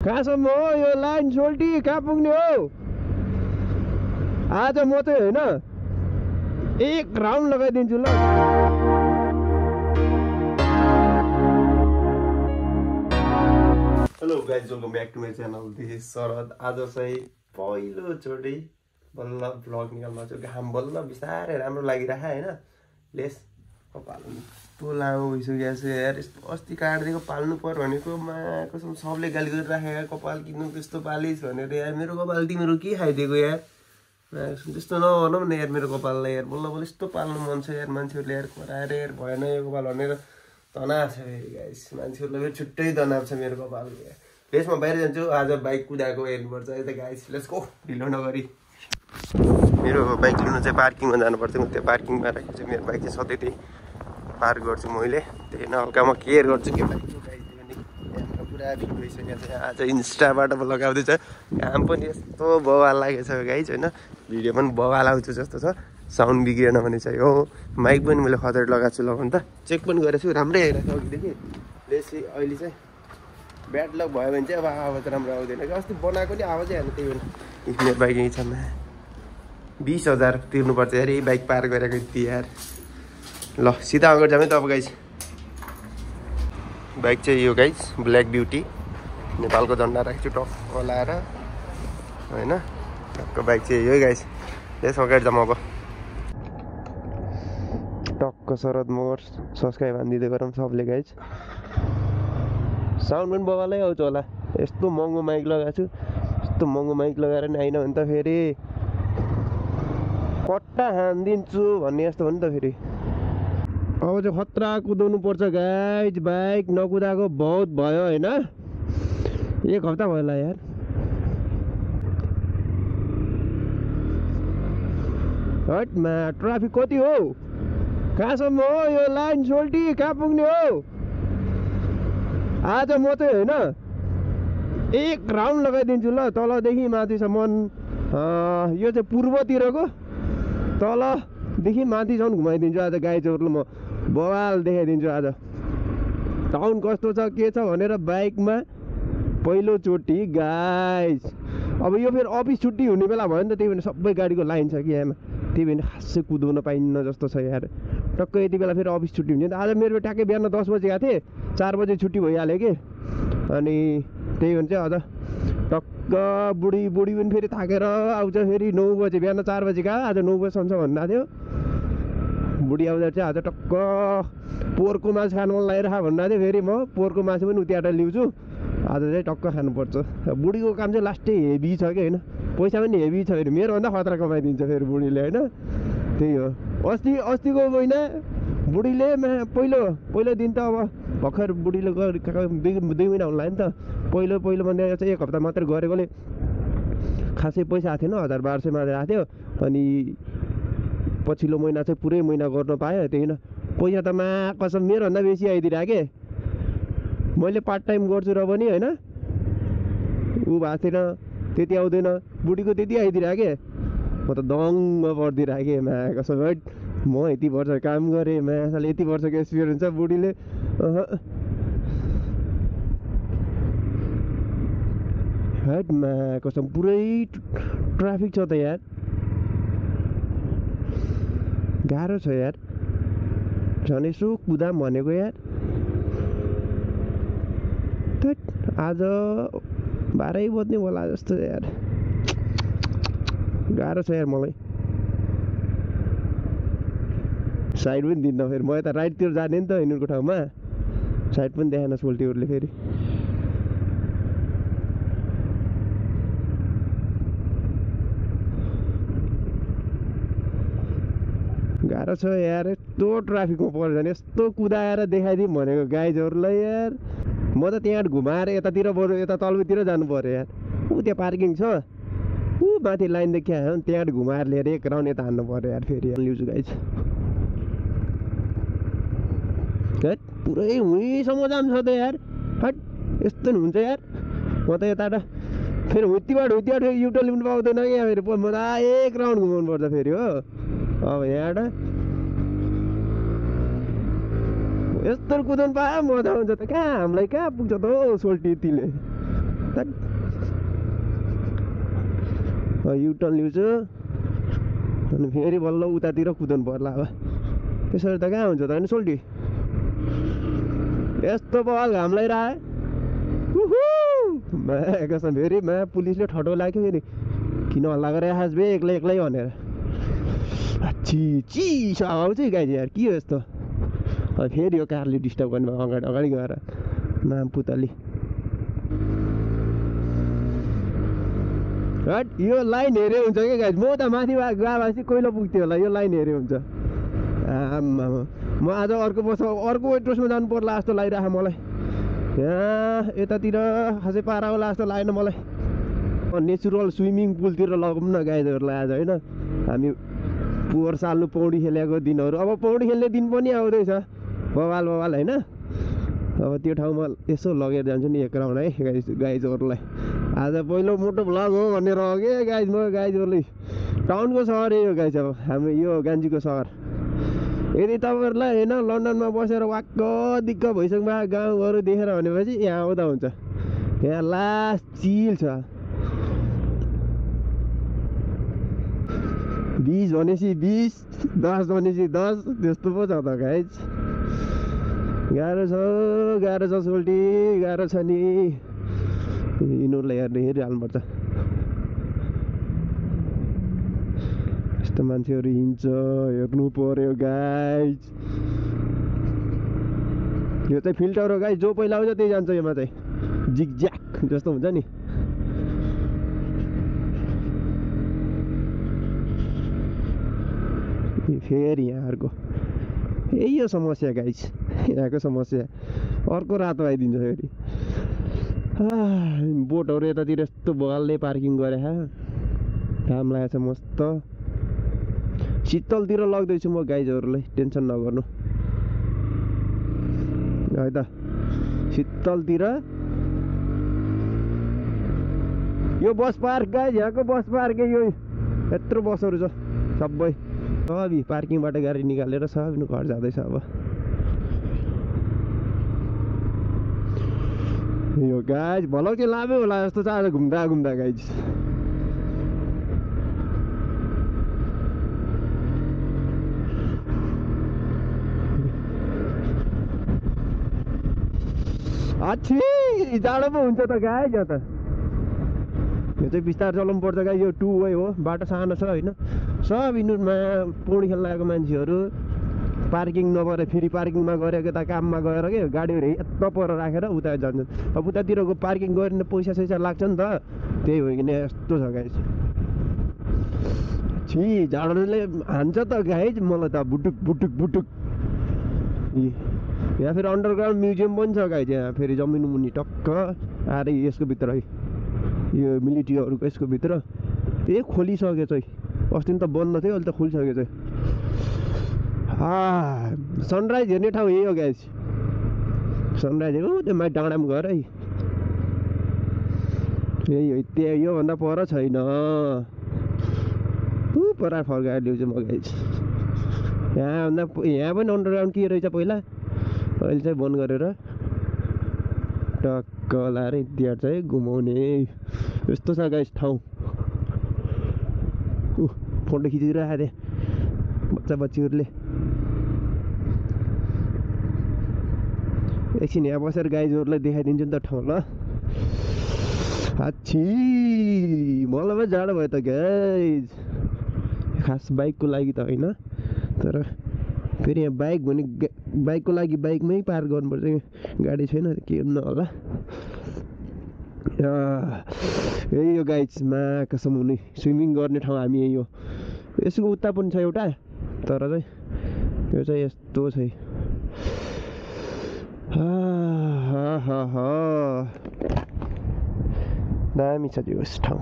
कहाँसम्म हो यो लाइन सोल्टी कहाँ पुग्ने हो आज म चाहिँ होइन एक राउन्ड लगाइदिन्छु ल hello guys welcome back to my channel this is Sharad आज चाहिँ पहिलोचोटि बल्ल भ्लग निकाल्नु छु घाम बल्ल बिस्तारै राम्रो लागिरहेको होइन लेस कपाल यस्तो लामो भइसक्यो छ यार यस्तो अस्ति काटिदिएको पाल्नु पर्यो भनेको कसम सबले गाली गरिराखेको कपाल किन्नु त्यस्तो पालिस् भनेर यार मेरो कपाल तिमीहरू के खाइदिएको यार त्यस्तो नभनौँ न यार मेरो कपाललाई यार बल्ल बल्ल यस्तो पाल्नु मन छ यार मान्छेहरूले यार कराएर यार भएन यो कपाल भनेर तनाव छ फेरि गाइस मान्छेहरूलाई फेरि छुट्टै तनाव छ मेरो कपालको यार त्यसमा बाहिर जान्छु आज बाइक कुदाएको हेर्नुपर्छ यता गाइस लेट्स गो ढिलो नगरी मेरो बाइक लिनु चाहिँ पार्किङमा जानुपर्छ म त्यो पार्किङमा राखेको चाहिँ मेरो बाइक चाहिँ सधैँ त्यही पार्क गर्छु मैले त्यही न हल्का म केयर गर्छु कि बाइकको क्यामेरा पुरा फिट भइसकेको छ आज इन्स्टाबाट लगाउँदैछ घाम पनि यस्तो बवाल लागेको छ गाइस होइन भिडियो पनि बवाल आउँछ जस्तो छ साउन्ड बिग्रिएन भने चाहिँ हो माइक पनि मैले खतरा लगाएको छु लगाउनु त चेक पनि गरेको छु राम्रै आइरहेको छ अघिदेखि बेसी अहिले चाहिँ ब्याड लक भयो भने चाहिँ अब आवाज राम्रो आउँदैन कि अस्ति बनाएको नि आवाजै हाल्नु त्यही भएर मेरो बाइक यहीँ छ 20,000 तिर्नुपर्छ यार यही बाइक पार गरेको यति यार ल सिधा अगाडि जामै त अब गाइस बाइक चाहिँ यो गाइस ब्ल्याक ब्युटी नेपालको झन्डा राख्छु टक्क लाएर होइन टक्क बाइक चाहिँ यही गाइस त्यस अगाडि जाउँ अब टक्क शरद मोटर सब्सक्राइब हानिदिँदै गरौँ सबले गाइस साउन्ड पनि बवालै आउँछ होला यस्तो महँगो माइक लगाएको छु यस्तो महँगो माइक लगाएर नि आइन भने त फेरि कट्टा हानिदिन्छु भन्ने जस्तो हो नि त फेरि अब चाहिँ खतरा कुदाउनु पर्छ गाइज बाइक नकुदाएको बहुत भयो होइन एक हप्ता भयो होला यार हटमा ट्राफिक कति हो कहाँसम्म हो यो लाइन सोल्टी कहाँ पुग्ने हो आज म चाहिँ होइन एक राउन्ड लगाइदिन्छु ल तलदेखि माथिसम्म यो चाहिँ पूर्वतिरको तलदेखि माथिसम्म घुमाइदिन्छु आज गाइजहरूलाई म बवाल देखाइदिन्छु आज टाउन कस्तो छ के छ भनेर बाइकमा पहिलोचोटि गाइज अब यो फेरि अफिस छुट्टी हुने बेला भयो नि त त्यही भएर सबै गाडीको लाइन छ कि यहाँमा त्यही भएर खासै कुदाउन पाइन्न जस्तो छ यार टक्क यति बेला फेरि अफिस छुट्टी हुन्छ नि त आज मेरो ट्याक्कै बिहान 10 बजी गएको थिएँ 4 बजे छुट्टी भइहाल्यो कि अनि त्यही भन्छ अझ टक्क बुढी पनि फेरि थाकेर आउँछ फेरि 9 बजे बिहान 4 बजी गयो आज 9 बजीसम्म भन्नु थियो बुढी आउँदा चाहिँ आज टक्क पोहोरको मासु खानु मन लागेर भन्नु थियो फेरि म पोहोरको मासु पनि उतिबाट ल्याउँछु आज चाहिँ टक्क खानुपर्छ बुढीको काम चाहिँ लास्टै हेभी छ कि होइन पैसा पनि हेभी छ फेरि मेरोभन्दा खतरा कमाइदिन्छ फेरि बुढीले होइन त्यही हो अस्तिको महिना बुढीले पहिलो दिन त अब भर्खर बुढीले 2 महिना हुनु लाग्यो नि त पहिलो भन्दा चाहिँ 1 हप्ता मात्रै गरेकोले खासै पैसा आएको थिएन 1,000-1,200 मात्रै आएको थियो अनि पछिल्लो महिना चाहिँ पुरै महिना गर्न पायो त्यही न पैसा त कसम मेरोभन्दा बेसी आइदिरहेको के मैले पार्ट टाइम गर्छु र पनि होइन ऊ भएको थिएन त्यति आउँदैन बुढीको त्यति आइदिरहेको के म त दङ्ग पर्दिरहेको कसम म यति वर्ष काम गरेँ साले यति वर्षको एक्सपिरियन्स छ बुढीले हटमा कसम पुरै ट्राफिक छ त यार गाह्रो छ यार झन् यसो कुदाम भनेको यार आज 12 बज्ने होला जस्तो यार गाह्रो छ यार मलाई साइड पनि दिन्न फेरि म यता राइटतिर जाने नि त यिनीहरूको ठाउँमा साइड पनि देखाएन सोल्टीहरूले फेरि गाह्रो छ यार यस्तो ट्राफिकमा पर्छ भने यस्तो कुदाएर देखाइदिउँ भनेको गाइजहरूलाई यार म त त्यहाँ घुमाएर यतातिर बरु यता तलतिर जानु पऱ्यो यार ऊ त्यहाँ पार्किङ छ ऊ माथि लाइन देखिया त्यहाँ घुमाएर लिएर एक राउन्ड यता हान्नु पऱ्यो यार फेरि लिउँछु गाइज पुरै हुँसम्म जाम छ त यार हट यस्तो नि हुन्छ यार म त यता फेरि हुत्तीबाट युटर्न लिनु पाउँदैन क्या फेरि म त एक राउन्ड घुमाउनु पर्छ फेरि हो अब यहाँबाट यस्तो कुदाउनु पायो मजा आउँछ त कहाँ हामीलाई कहाँ पुग्छ त हौ सोल्टी यतिले त युटर्न लिन्छु अनि फेरि बल्ल उतातिर कुदाउनु पर्ला अब त्यसरी त कहाँ हुन्छ त होइन सोल्टी यस्तो बल घाम लगाइरहे कसम फेरि पुलिसले ठटो लाग्यो फेरि किन हल्ला गरे खास बे एक्लै एक्लै भनेर चिसो आउँछ चाहिँ गाई यार के हो यस्तो फेरि यो कारले डिस्टर्ब गर्नु अगाडि अगाडि गएर नाम पुतली यो लाइन हेऱ्यो हुन्छ क्या गाई म त माथि गएपछि कोइलो पुग्थ्यो होला यो लाइन हेऱ्यो हुन्छ आम्मा म आज अर्को वेट्रोसमा जानु पर्ला जस्तो लागिरहेछ मलाई यहाँ यतातिर खासै पारा होला जस्तो लागेन मलाई नेचुरल स्विमिङ पुलतिर लगाउँ न गाईहरूलाई आज होइन हामी पोहोर साल्नु पौडी खेलेको दिनहरू अब पौडी खेल्ने दिन पनि आउँदैछ बवाल होइन अब त्यो ठाउँमा यसो लगेर जान्छु नि एक राउन्ड है गाईजहरूलाई आज पहिलो मोटो भ्लग हो भनेर अघि गाईजहरूले टाउनको सहर यो गाई अब हाम्रो यो गान्जीको सहर यदि तपाईँहरूलाई होइन लन्डनमा बसेर वाक्क दिक्क भइसक्नु गाउँहरू देखेर भनेपछि यहाँ आउँदा हुन्छ यहाँ लास्ट चिल छ 20 भनेपछि 20 10 भनेपछि 10 त्यस्तो पो छ त गाइज गाह्रो छ सोल्टी गाह्रो छ नि यिनीहरूलाई हेरिहाल्नुपर्छ यस्तो मान्छेहरू हिँड्छ हेर्नु पर्यो गाइज यो चाहिँ फिल्टर हो गाइज जो पहिला आउँछ त्यही जान्छ योमा चाहिँ जिगज्याक जस्तो हुन्छ नि फेरि यहाँहरूको यही हो समस्या गाइज यहाँको समस्या अर्को रातो आइदिन्छ फेरि बोटहरू यतातिर यस्तो बगालले पार्किङ गरे घाम लागेको छ मस्त शीतलतिर लग्दैछु म गाइजहरूलाई टेन्सन नगर्नु है त शीतलतिर यो बस पार्क गाइज यहाँको बस पार्क यो यत्रो बसहरू छ सबै सबै पार्किङबाट गाडी निकालेर सबै घर जाँदैछ अब यो गाइज भलौ चाहिँ लामै होला जस्तो छ आज घुम्दा गाइज आछि जाडो पो हुन्छ त गाइज यहाँ त यो चाहिँ बिस्तार चलाउनु पर्छ गाई यो 2 वे हो बाटो सानो छ होइन सब यिनीहरूमा पौडी खेल्न आएको मान्छेहरू पार्किङ नगरे फेरि पार्किङमा गएर यता काममा गएर के गाडीहरू यत्रो पर राखेर उता जान्छन् अब उतातिरको पार्किङ गरेर पैसा लाग्छ नि त त्यही हो किन यस्तो छ गाइज छि झाडोले हान्छ त गाइज मलाई त बुटुक यहाँ फेरि अन्डरग्राउन्ड म्युजियम पनि छ गाइज यहाँ फेरि जमिन मुनि टक्क आएर यसको भित्र है यो मिलिट्रीहरूको यसको भित्र खोलिसक्यो चाहिँ अस्ति त बन्द थियो अहिले त खोलिसक्यो चाहिँ सनराइज हेर्ने ठाउँ यही हो गाइज सनराइज हेर्नु त्यो माथि डाँडामा गएर है यही हो त्यहाँ योभन्दा पर छैन पर फर्काएर ल्याउँछु म गाइज यहाँ पनि अन्डरग्राउन्ड के रहेछ पहिला अहिले चाहिँ बन्द गरेर टक्क लाएर त्यहाँ चाहिँ घुमाउने यस्तो छ गाइज ठाउँ फोटो खिचिरहेको थिएँ बच्चीहरूले एकछिन यहाँ बसेर गाइजहरूलाई देखाइदिन्छु नि त ठाउँ ल आछि मलाई पनि जाडो भयो त गाइज खास बाइकको लागि त होइन तर फेरि यहाँ बाइक भने बाइकको लागि बाइकमै पार्क गर्नुपर्छ गाडी छैन के हुन्न होला यही हो गाइजमा कसम हुने स्विमिङ गर्ने ठाउँ हामी यही हो यसको उता पनि छ एउटा तर चाहिँ यो चाहिँ यस्तो छ दामी छ यो ठाउँ